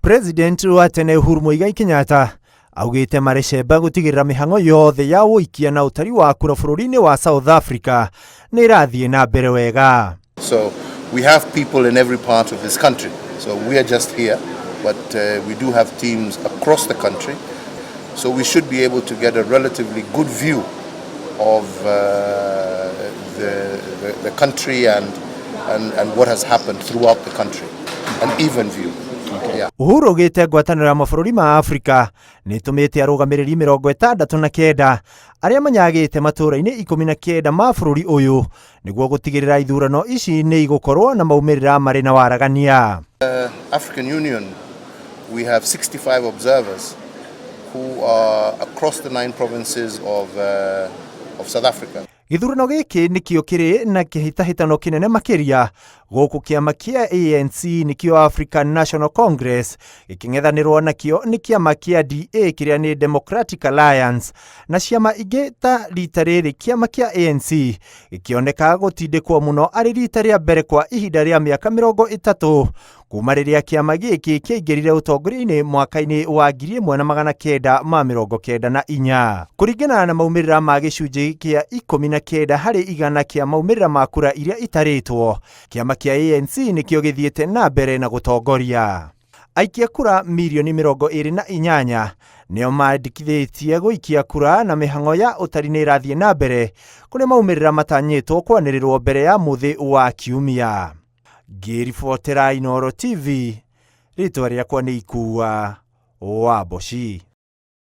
President wa tene Uhuru Muigai Kenyatta augĩte marecemba gũtigĩrĩra mĩhang'o yothe ya ũikia na ũtari wa kura bũrũri-inĩ wa South Africa nĩ ĩrathiĩ na mbere wega. So we have people in every part of this country. So we are just here, but we do have teams across the country. So we should be able to get a relatively good view of the country and what has happened throughout the country, an even view. Yeah. Uhuru augĩte ngwatanĩro ya mabũrũri ma Afrika nĩ ĩtũmĩte arũgamĩrĩri 69 arĩa manyagĩte matũũra-inĩ 19 ma bũrũri ũyũ nĩguo gũtigĩrĩra ithurano ici nĩ igũkorwo na maumĩrĩra marĩ na waragania. African Union, we have 65 observers who are across the nine provinces of South Africa. Gĩthurano gĩkĩ nĩkĩo kĩrĩ na kĩhĩtahĩtano kĩnene makĩria gũkũ kĩama kĩa ANC, nĩkĩo African National Congress, gĩkĩng'ethanĩrwo nakĩo nĩ kĩama kĩa DA, kĩrĩa nĩ Democratic Alliance, na ciama ingĩ. Ta rita rĩrĩ kĩama kĩa ANC gĩkĩoneka gũtindĩkwo mũno arĩ rita rĩa mbere kwa ihinda rĩa mĩaka 30 kuma rĩrĩa kĩama gĩkĩ kĩaingĩrire ũtongoria-inĩ mwaka-inĩ wa 1994. Kũringana na maumĩrĩra ma gĩcunjĩ kĩa 19% kĩa maumĩrĩra ma kura iria itarĩtwo, kĩama kĩa ANC nĩkĩo gĩthiĩte na mbere na gũtongoria. Aikia kura mirioni 28 nĩo mandĩkithĩtie gũikia kura, na mĩhang'o ya ũtari nĩ ĩrathiĩ na mbere kũrĩa maumĩrĩra matanyĩtwo kwanĩrĩrwo mbere ya mũthĩ wa Kiumia. Ngĩribotera Inooro TV, rĩtwa rĩakwa nĩ Ikua wa Mboci.